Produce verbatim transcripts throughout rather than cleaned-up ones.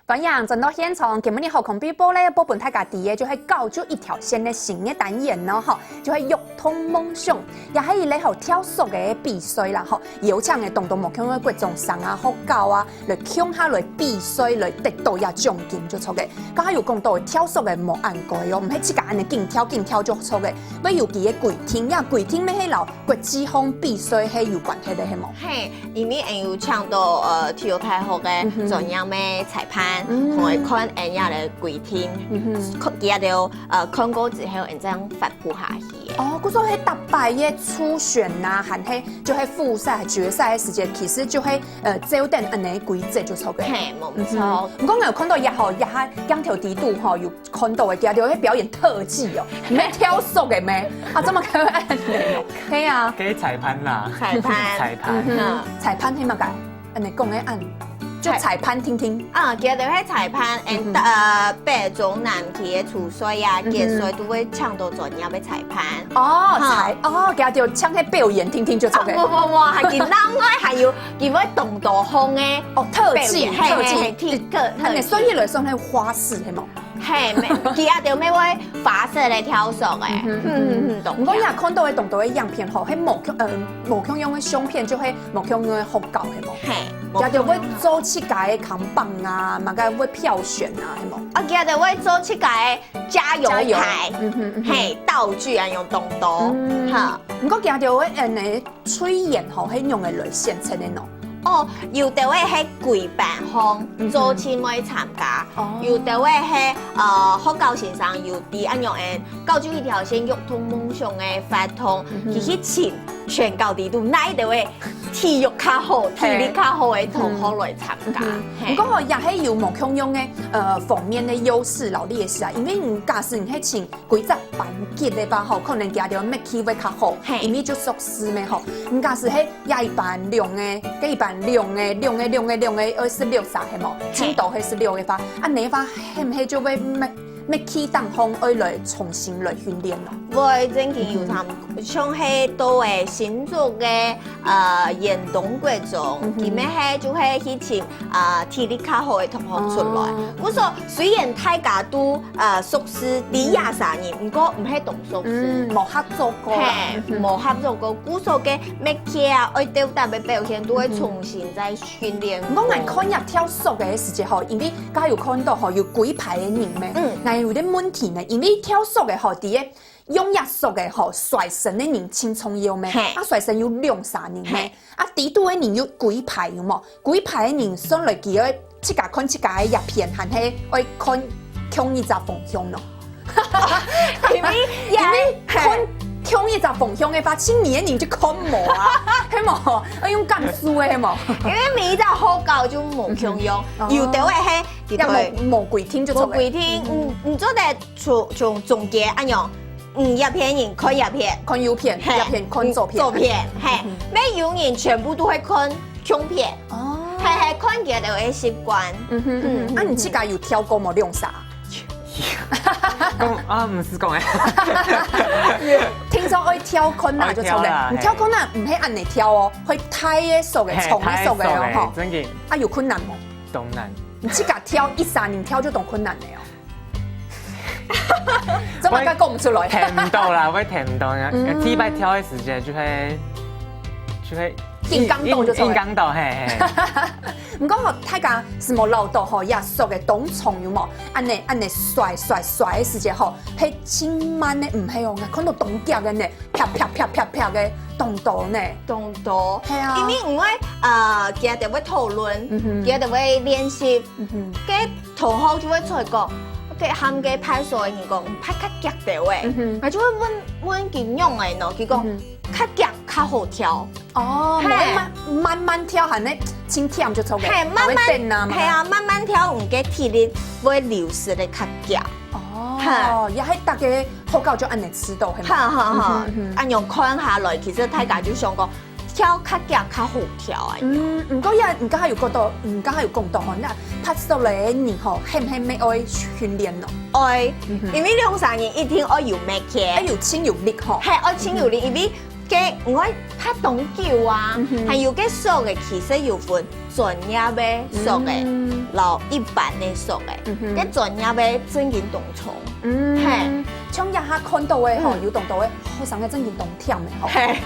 歡迎轉到現場，今晡日好康必報咧，報分大家知个就係九九一條線个新个單元囉，吼，就係躍動夢想，也係一個吼跳索个比賽啦，吼，邀請个當多無共个國中生啊、學校啊，來共下來比賽，來得到這獎金就著个。剛剛有講到跳索个無恁該哦，毋係自家恁樣緊跳緊跳就著个，愛有佢个規定，這規定乜係摎國際項比賽係有關係个，係無？嘿， 因為𠊎有請到呃體育大學个專業个裁判，同𠊎看𠊎這个規定，看佢兜呃看過之後，𠊎正發布下去个。哦，故所係逐擺个初選啊，還係就係複賽、決賽个時節，其實就係呃照等恁樣規則就著个。嘿，無錯。毋過𠊎有看到這下，這下鏡頭底肚吼有 看到个，佢兜係表演特技哦，毋係跳索个咩？啊，做麼个恁樣哦？係啊，該裁判啦，裁判，裁判，嗯，裁判係麼个？恁樣講个恁，就裁判聽聽。啊，佢兜係裁判，嗯，呃，北中南區个初賽啊、決賽都會請到專業个裁判。哦，裁，哦，佢兜請該表演聽聽就著个。無無無，還有另外還有，佢會動作項个，哦，特技，特技，特技，恁樣，所以來算係花式係無？ 嘿，佢兜乜會花式个跳索个，嗯嗯嗯，毋過𠊎看到个當多个影片吼，係無共呃無共樣个相片，就係無共樣个學校係無？嘿，佢兜會做自家个看板啊，麼个會票選啊，係無？啊，佢兜會做自家个加油牌，嗯哼嗯哼，嘿，道具啊用當多，哈。毋過佢兜个恁樣 隊員吼係仰仔來選擇个呢？哦，有兜仔係歸班項做陣會參加，有兜仔係呃學校先生有在恁樣个九九一條線躍動夢想个活動，佢去尋全校底肚哪一兜仔體育較好、體力較好个同學來參加。毋過吼，也係有無共樣个呃方面个優勢摎劣勢啊，因為你假使你係尋 歸隻班級个話吼，可能佢兜默契會較好，因為就熟識咩吼。毋過假使係這一班兩个，該一班兩个，兩个，兩个，兩个，愛十六儕係無？盡多係十六个話，恁樣个話，係毋係就會默默契當中愛來重新來訓練囉？會，正經有差毋多，像係到个新竹个 呃，遠東國中，佢乜係就係去尋啊體力較好个同學出來。故所雖然大家都呃熟識，知這儕人，毋過毋係當熟識，嗯，無合作過啦。嘿，無合作過，故所个默契啊，愛鬥搭个表現，都會重新再訓練過。毋過𠊎看這跳索个時節吼，因為剛剛有看到吼有歸排个人咩，嗯，𠊎有點問題呢，因為跳索个吼，佢个 用這索个吼，率先个人盡重要咩？啊，率先有兩儕人咩？啊，底肚个人有歸排有無？歸排个人算來佢愛自家看自家个影片，還係愛看共一隻方向呢？因為因為看共一隻方向个話，盡遠个人就看無啊，係無？愛用感受个係無？因為每一隻學校就無共樣，有兜个係也無無規定就無規定，嗯，你做得 從從中間恁樣，嗯，這片人看這片，看右片，嘿，這片看左片，左片，嘿，乜有人全部都會看共片，哦，嘿嘿，看佢兜个習慣。嗯哼嗯哼，啊，你自家有跳過無兩儕？講啊，毋係講誒。聽說愛跳看啊，就著了。愛跳啦，你跳看啊，毋係恁樣跳哦，會大个索个，重个索个哦，吼。正經。啊，有困難無？當難。你自家跳，一儕人跳就當困難个哦。 做麼个講毋出來？聽毋到啦，會聽毋到呀。第一擺跳个時節就會就會緊張到就著了。緊張到，嘿嘿。毋過吼，大家係無恅著吼，這索个當重有無？恁樣恁樣甩甩甩个時節吼，係盡慢个，毋係哦，看到當遽个呢，啪啪啪啪啪个，當多呢。當多。係啊。因為因為呃，佢兜會討論，佢兜會練習，該 同學就會出來講，該喊該排索个人講，排較遽兜誒，𠊎就會問問佢仰仔呢，佢講較遽較好跳。哦，無愛慢慢慢跳，還係輕輕就著个，嘿，慢慢，還會等啊嘛。嘿啊，慢慢跳，你个體力會流失个較遽。哦，也係大家學校就恁樣知道，係嘛？哈哈哈，恁樣看下來，其實大家就想講， 跳較遽較好跳啊。嗯，毋過也，你剛剛有講到，你剛剛有講到吼，該排索个人吼，係毋係乜愛訓練呢？愛，因為兩儕人一定愛有默契，愛有盡有力吼。嘿，愛盡有力，因為个，毋會拍當久啊，嗯哼。還有个叔个其實有分專業个叔个，嗯。摎一般个叔个，嗯哼。个專業个正經當重。嗯。嘿。像這下看到个吼，嗯。有當多个學生个正經當忝个吼。嘿。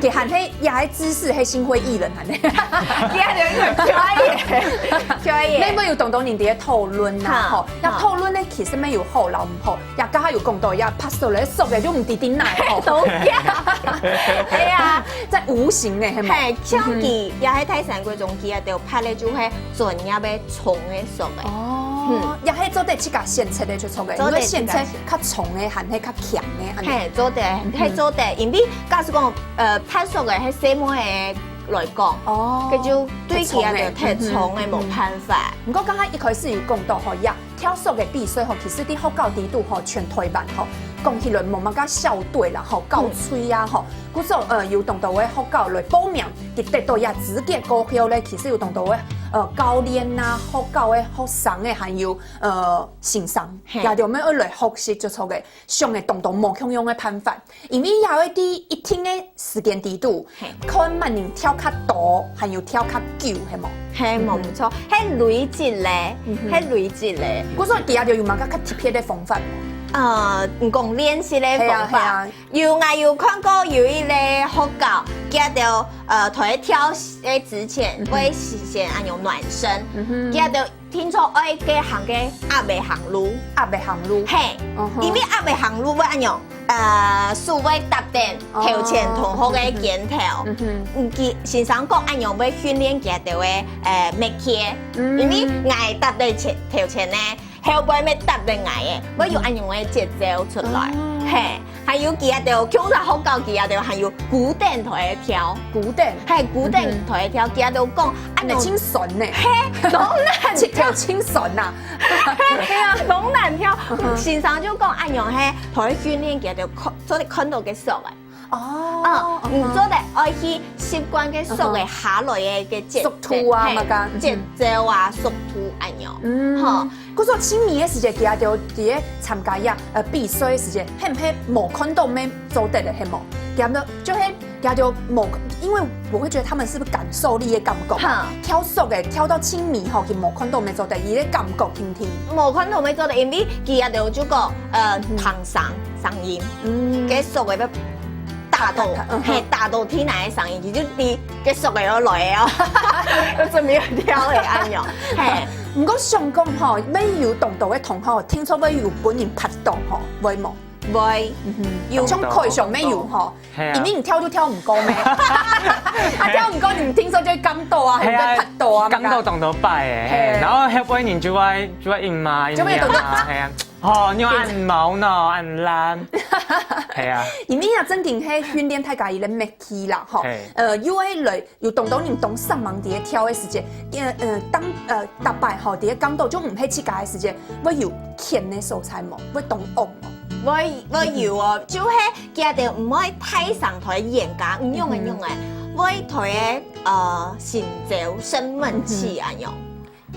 佢還係這个姿勢，係心灰意冷還係？佢還有一個可以，可以。那麼有當多人在討論啊，哈，吼，那哈。討論呢，其實乜有好摎毋好。 也剛剛有講到，也拍手个叔个就毋知在哪吼。都假。哎呀，在無形个，係無？嘿，像佢，嗯哼。也係大山國中佢啊，就拍个就係專業个重个叔个。哦，嗯。也係做得自家選擇个就著个，做得自家選。因為選擇較重个，還係較強个，恁呢。嘿，做得，嗯哼。嘿，做得，因為假使講，呃，拍叔个，係細妹个來講，哦，佢就對佢啊，較重个，就太重个，嗯哼。無辦法。毋過剛剛一開始有講到吼，也 跳叔个比賽吼，其實在學校裡肚吼，全台灣吼，講起來無麼个校隊啦吼，校隊啊吼。嗯。故所，呃，有當多个學校來報名，佢得到這資格過後咧，其實有當多个，呃，教練啊、學校个學生个，還有，呃，先生，嘿。也就愛來學習就著个，想个當多無共樣个辦法。 因為也會在一定个時間裡肚，嘿。看麼人跳較多，還有跳較久，係無？嘿，無錯，嗯哼。係累積咧，嗯哼。係累積咧。故所佢也就有麼个較特別个方法無？呃，你講練習个方法，係啊，係啊。有，𠊎有看過有一個學校，佢就，呃，在跳个之前，嗯哼。會先恁樣暖身，嗯哼。佢就 定著愛个行个鴨仔行路。鴨仔行路。嘿，嗯哼。因為鴨仔行路會恁樣，呃，手會搭等頭前同學个肩頭。哦。嗯哼。嗯，佢先生講恁樣會訓練佢兜个，呃，默契。嗯。因為𠊎搭等前，頭前呢，後背乜搭等𠊎个，會有恁樣个節奏出來。哦。嘿。 還有佢兜，共下學校佢兜還有古典在該跳。古典？嘿，古典在該跳，嗯哼。佢兜講，恁樣，恁樣盡痠呢。嘿，當難跳。這條盡痠吶。嘿啊，當難跳。嗯哼。先生就講恁樣嘿，在該訓練佢兜看，做得看到个叔仔。哦，嗯，嗯哼。做得愛去習慣个叔仔下來个，嗯哼。个節奏，速度啊，嘿，麼个，嗯哼。節奏啊，速度恁樣。嗯。吼。 故所盡尾个時節，佢兜在該參加這，呃，比賽个時節，係毋係無看到乜做得个，係無？佢兜就係，佢兜無，因為我會覺得他們是不是感受力个感覺？哈。跳叔个，跳到盡尾吼，佢無看到乜做得，佢个感覺定定。無看到乜做得，因為佢兜就講，呃，嗯。聽聲，聲音，嗯。該叔个要打到，打，打，嗯哼。嘿，打到天來个聲音，佢就知該叔个要來个哦，要準備要跳个恁樣，嘿。 毋過想講吼，乜有當多个同學，聽說乜有分人拍倒吼，會無？會。嗯哼。有。像開場乜有吼，係啊。因為你跳就跳毋過咩？啊，跳毋過，你聽說就會感到啊，係啊，還有拍倒啊，感到當多擺欸，嘿，嘿。然後後背人就會，就會應罵，就會當多應罵啊，係啊。哦，你又恁無腦，恁懶，係啊。因為啊，正經係訓練大家一個默契啦，吼。嘿。呃，又會來 有當多人當煞猛在該跳个時節，呃，呃，當，呃，逐擺吼，在該感到就毋係自家个時節，會有譴个所在無？會當惡無？會，會有哦，就係佢兜毋會大聲在該演講，毋用个，嗯哼。用个，會在該，呃，心中生悶氣啊，嗯哼。用。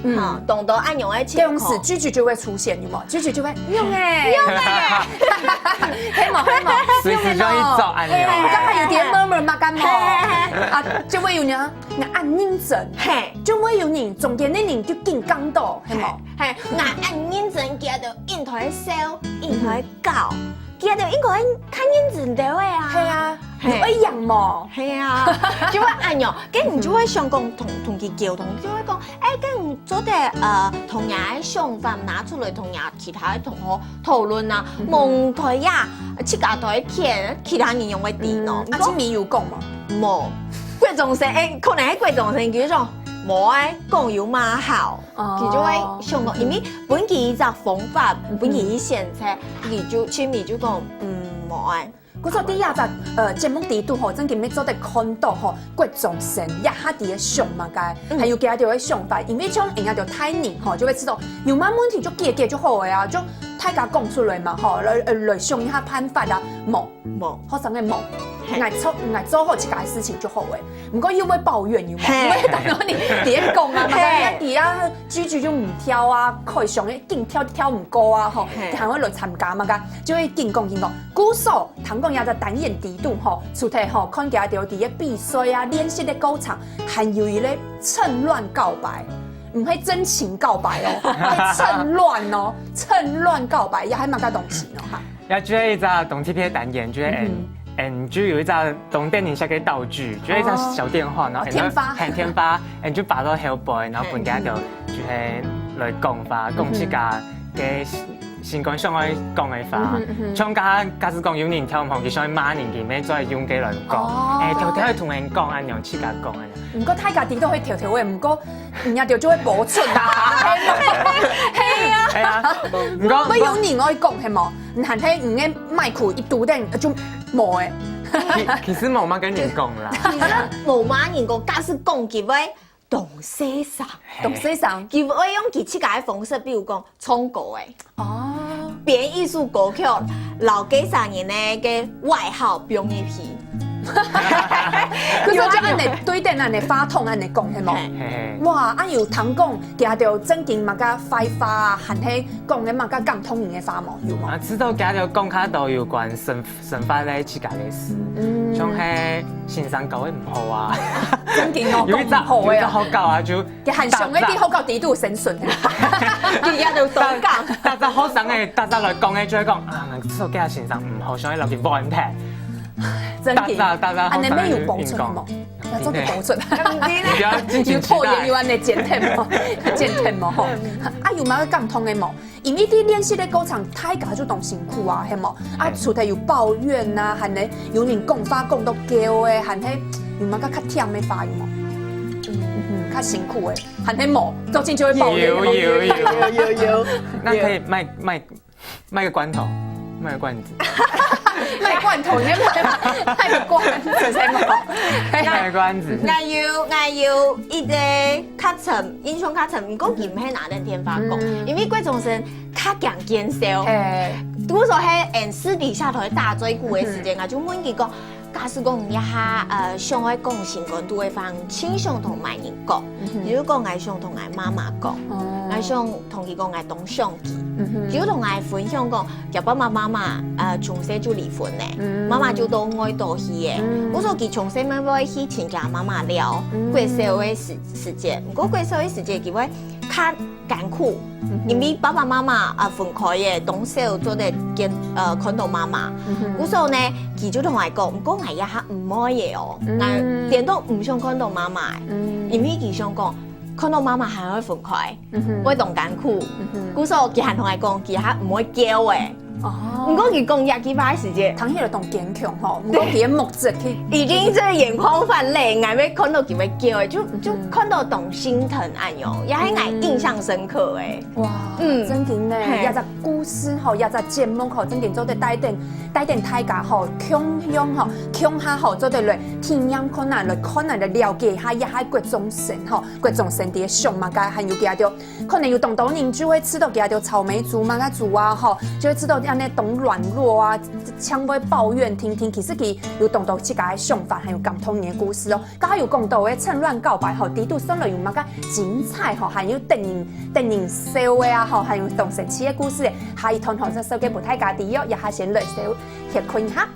嗯。哈，當多恁樣个情況。這種事句句就會出現，有無？句句就會，用欸。用欸。係無，係無，隨時就去做恁樣。用欸咯。欸，你剛才有點murmur嘛，敢無？嘿，嘿，嘿。啊，就會有人 𠊎恁認真，嘿。就會有人，中間个人就緊講到，係無？嘿，嘿，𠊎恁認真，佢兜應該笑，應該搞，嗯哼。佢兜應該較認真兜个啊。係啊，嘿。有愛贏無？係啊，就會恁樣，該你就會想講同，同佢溝通，就會講，欸，該你做得，呃，同樣个想法拿出來同樣其他个同學討論啊，嗯哼。無在呀，自家在該譴，其他人仰會知呢？嗯，啊，你講，這面有講無？ 無。國中生，欸，可能係國中生，佢就講，無愛講有麼好，哦。佢就會想講，因為分佢一隻方法，嗯哼。分佢去選擇，佢就，心裡就講，嗯，無愛。故所在這隻，呃，節目裡肚吼，正經乜做得看到吼，國中生這下在該想麼个，嗯。還有佢兜个想法，因為像人家就大人吼，就會知道，有麼問題就解決就好个啊，就大家講出來嘛吼，來，呃，來想一下辦法啊，無。 無。學生个無。，𠊎做，𠊎做好自家个事情就好个。毋過又會抱怨，有無？嘿。因為當多人在該講啊嘛，嘿。人家底下居居就毋跳啊，開上一定跳，跳毋高啊，吼，嘿。還會來參加嘛，該就會緊講緊講。故所，聽講這隻單元裡肚吼，除忒吼，看佢兜在該比賽啊、練習个過程，還有一個趁亂告白。 毋係真情告白哦，係趁亂哦，趁亂告白，也係麼个東西哦哈？也就係一隻當特別个單元，就係嗯，N，就有一隻當得人惜个道具，就係一隻小電話，然後電話，喊電話，N就擺到後背，然後分佢兜就係來講話，講自家个心肝想愛講个話，像假，假使講有人跳毋好，佢想愛罵人，佢乜再用該來講，哦，欸，偷偷仔同人講恁樣，自家講恁樣。 毋過大家知都會偷偷个，毋過人家就，就會播出啦。係啊。係啊，毋過，毋過有人愛講，係無？你還係你个麥克一堵等，就無欸。其，其實無麼个人講啦。其實無麼人講，假使講佢會當細聲，當細聲。佢會用佢自家个方式，比如講唱歌欸。 哦。編一首歌曲，摎該儕人个外號編入去。可是就恁樣對等恁樣話筒恁樣講，係無？嘿。嘿嘿。哇，啊有聽講，佢兜正經麼个壞話啊，還係講个麼个感動人个話無？有無？啊，知道佢兜講較多有關生，生活个自家个事，嗯。像係先生教个毋好啊。正經哦，有一隻，講毋好个哦。有一隻學校啊，就 佢還想个在學校裡肚生存。佢也就當講。逐隻學生个，逐隻來講个，就會講，啊，這首歌先生毋好，想愛摎佢換片。真的。逐隻，逐隻學生恁樣乜有保存無？要做得保存。你不要盡情期待。有破音，有恁樣剪忒無？剪忒無吼？啊，有麼个感動个無？ 因為在練習个過程，大家就當辛苦啊，係無？啊，除忒有抱怨啊，還係有人講話講到噭个，還係有麼个較忝个話有無？嗯，較辛苦个，還係無？最近就會抱怨。有，有，有。有，有，有。那可以賣，賣，賣個關頭，賣個關子。賣罐頭，你賣，賣個罐子，係無？賣個關子。𠊎有，𠊎有一個較深，印象較深，毋過佢毋係拿等電話講，因為國中生 較驚見笑。嘿。故所係，嗯，私底下同佢打嘴鼓个時間啊，就問佢講，假使講你這下，呃，想愛講心肝肚个話，盡想同麼人講？比如講，𠊎想同𠊎媽媽講，𠊎想同佢講𠊎當想佢，佢就同𠊎分享講，佢爸爸媽媽，呃，從細就離婚了，媽媽就到外島去了。故所佢從細乜會去尋佢媽媽尞，過少个時，時節，毋過過少个時節，佢會較 艱苦，因為爸爸媽媽啊分開了，當少做得見，呃，看到媽媽。故所呢，佢就同𠊎講，毋過𠊎這下毋愛了哦，𠊎顛倒毋想看到媽媽，因為佢想講，看到媽媽還會分開，會當艱苦。故所佢還同𠊎講，佢還毋會噭欸。 哦。毋過佢講這句話个時節，聽起來當堅強吼，毋過佢个目汁去，已經這眼眶泛淚，𠊎乜看到佢會噭欸，就，就看到當心疼恁樣，也係𠊎印象深刻欸。哇，嗯，正經呢，嘿，這隻故事吼，這隻節目吼，正經做得帶等，帶等大家吼，共樣吼，共下吼，做得來體驗看啊，來看啊，來了解一下，這下國中生吼，國中生在該想麼个，還有佢兜 可能有當多人就會知道佢兜草莓族、麼个族啊，吼，就會知道恁樣當軟弱啊，常會抱怨定定。其實佢有當多自家个想法，還有感動人个故事哦。頭下有講到个趁亂告白吼，裡肚算來有麼个精彩吼，還有得人，得人笑个啊，吼，還有當生趣个故事。下一段吼，再紹介分大家知哦，這下先來小歇睏一下。